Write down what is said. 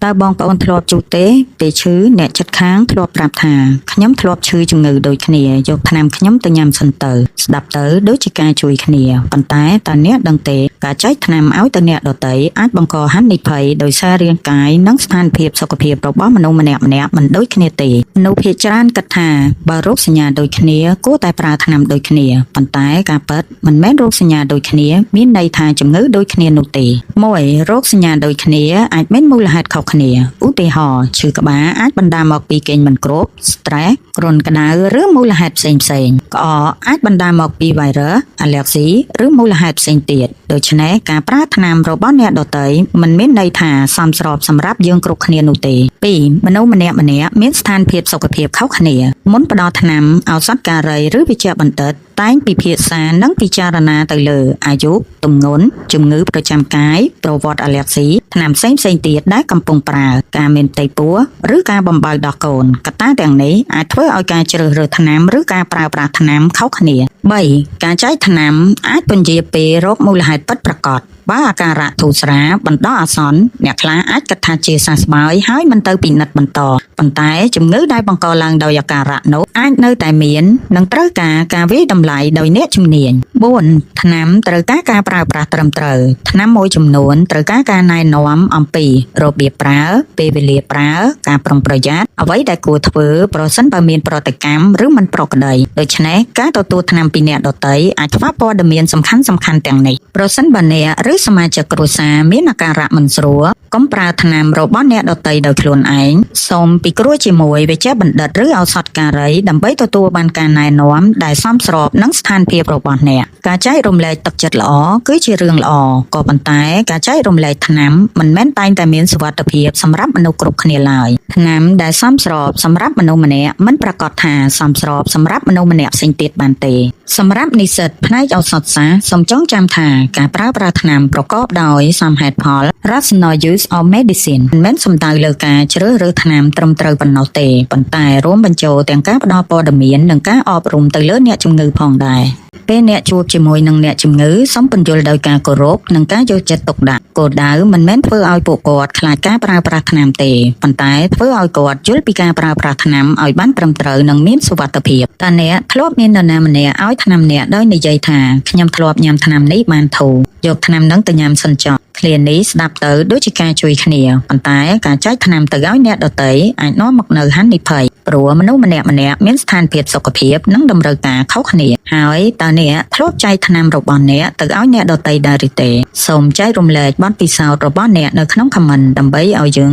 តើបងប្អូនធ្លាប់ជួបទេពេលឈឺអ្នកចិត្តខាងធ្លាប់ប្រាប់ថាខ្ញុំធ្លាប់ឈឺជំងឺដូចគ្នាយកថ្នាំខ្ញុំទៅញ៉ាំសិនទៅស្ដាប់ទៅដូចជាការជួយគ្នាប៉ុន្តែតើអ្នកដឹងទេការចែកថ្នាំឲ្យទៅអ្នកដទៃអាចបង្កហានិភ័យដោយសាររាងកាយនិងស្ថានភាពសុខភាពរបស់មនុស្សម្នាក់ៗមិនដូចគ្នាទេមនុស្សភាគច្រើនគិតថាបើរោគសញ្ញាដូចគ្នាគួរតែប្រើថ្នាំដូចគ្នាប៉ុន្តែការពិតមិនមែនរោគសញ្ញាដូចគ្នាមានន័យថាជំងឺដូចគ្នានោះទេ 1រោគសញ្ញាដូចគ្នាអាចមានមូលហេតុខុសគ្នាឧទាហរណ៍ឈឺក្បាលអាចបណ្ដាលមកពីគេងមិនគ្រប់ stress គ្រុនក្តៅឬមូលហេតុផ្សេងៗក្អកអាចបណ្ដាលមកពីវីរុសអាឡែហ្ស៊ីឬមូលហេតុផ្សេងទៀតដូច្នេះការប្រើថ្នាំរបស់អ្នកដទៃមិនមានន័យថាសមស្របសម្រាប់យើងគ្រប់គ្នានោះទេ2មនុស្សម្នាក់ៗមានស្ថានភាពសុខភាពខុសគ្នាមុនផ្ដល់ថ្នាំឱសថការីឬវេជ្ជបណ្ឌិត តែងពិភាក្សានិងពិចារណាទៅលើអាយុទម្ងន់ជំងឺប្រចាំកាយប្រវត្តិអាឡែហ្ស៊ីថ្នាំផ្សេងផ្សេងទៀតដែលកំពុងប្រើការមានផ្ទៃពោះឬការបំបៅដោះកូនកត្តាទាំងនេះអាចធ្វើឲ្យការជ្រើសរើសថ្នាំឬការប្រើប្រាស់ថ្នាំខុសគ្នា3ការចែកថ្នាំអាចពន្យាពេលរោគមូលហេតុពិតប្រាកដបើអាការៈធូរស្រាលបណ្ដោះអាសន្នអ្នកខ្លះអាចគិតថាជាសះស្បើយហើយមិនទៅពិនិត្យបន្តប៉ុន្តែជំងឺដែលបង្កឡើងដោយអាការៈនោះអាចនៅតែមាននិងត្រូវការការវាយតម្លៃដោយអ្នកជំនាញ4ថ្នាំត្រូវការការប្រើប្រាស់ត្រឹមត្រូវថ្នាំមួយចំនួនត្រូវការការណែនាំអំពីរបៀបប្រើពេលវេលាប្រើការប្រុងប្រយ័ត្នអ្វីដែលគួរធ្វើប្រសិនបើមានប្រតិកម្មឬមិនប្រក្រតីដូច្នេះការទទួលថ្នាំពីអ្នកដទៃអាចខ្វះព័ត៌មានសំខាន់ៗទាំងនេះប្រសិនបើអ្នកឬសមាជិកគ្រួសារមានអាការៈមិនស្រួលកុំប្រើថ្នាំរបស់អ្នកដទៃដោយខ្លួនឯងសូមពិគ្រោះជាមួយវេជ្ជបណ្ឌិតឬឱសថការីដើម្បីទទួលបានការណែនាំដែលសមស្របនឹងស្ថានភាពរបស់អ្នកការចែករំលែកទឹកចិត្តល្អគឺជារឿងល្អក៏ប៉ុន្តែការចែករំលែកថ្នាំមិនមែនតែងតែមានសុវត្ថិភាពសម្រាប់មនុស្សគ្រប់គ្នាឡើយថ្នាំដែលសមស្របសម្រាប់មនុស្សម្នាក់មិនប្រាកដថាសមស្របសម្រាប់មនុស្សម្នាក់ផ្សេងទៀតបានទេសម្រាប់និស្សិតផ្នែកឱសថសាស្ត្រសូមចងចាំថាការប្រើប្រាស់ថ្នាំប្រកបដោយសមហេតុផល rational use of medicine មិនមែនសំដៅលើការជ្រើសរើសថ្នាំត្រឹមត្រូវប៉ុណ្ណោះទេប៉ុន្តែរួមបញ្ចូលទាំងការផ្ដល់ព័ត៌មាននិងការអប់រំទៅលើអ្នកជំងឺផងដែរពេលអ្នកជួបជាមួយនឹងអ្នកជំងឺសូមពន្យល់ដោយការគោរពនិងការយកចិត្តទុកដាក់គោលដៅមិនមែនធ្វើឲ្យពួកគាត់ខ្លាចការប្រើប្រាស់ថ្នាំទេប៉ុន្តែធ្វើឲ្យគាត់យល់ពីការប្រើប្រាស់ថ្នាំឲ្យបានត្រឹមត្រូវនិងមានសុវត្ថិភាពតើអ្នកធ្លាប់មាននរណាម្នាក់ឲ្យថ្នាំអ្នកដោយនិយាយថាខ្ញុំធ្លាប់ញ៉ាំថ្នាំនេះបានធូរយកថ្នាំនឹងទៅញ៉ាំសិនចុះឃ្លានេះស្ដាប់ទៅដូចជាការជួយគ្នាប៉ុន្តែការចែកថ្នាំទៅឲ្យអ្នកដទៃអាចនាំមកនូវហានិភ័យព្រោះមនុស្សម្នាក់ៗមានស្ថានភាពសុខភាពនិងតម្រូវការខុសគ្នាហើយតើអ្នកធ្លាប់ចែកថ្នាំរបស់អ្នកទៅឲ្យអ្នកដទៃដែរឬទេសូមចែករំលែកបទពិសោធន៍របស់អ្នកនៅក្នុង comment ដើម្បីឲ្យយើង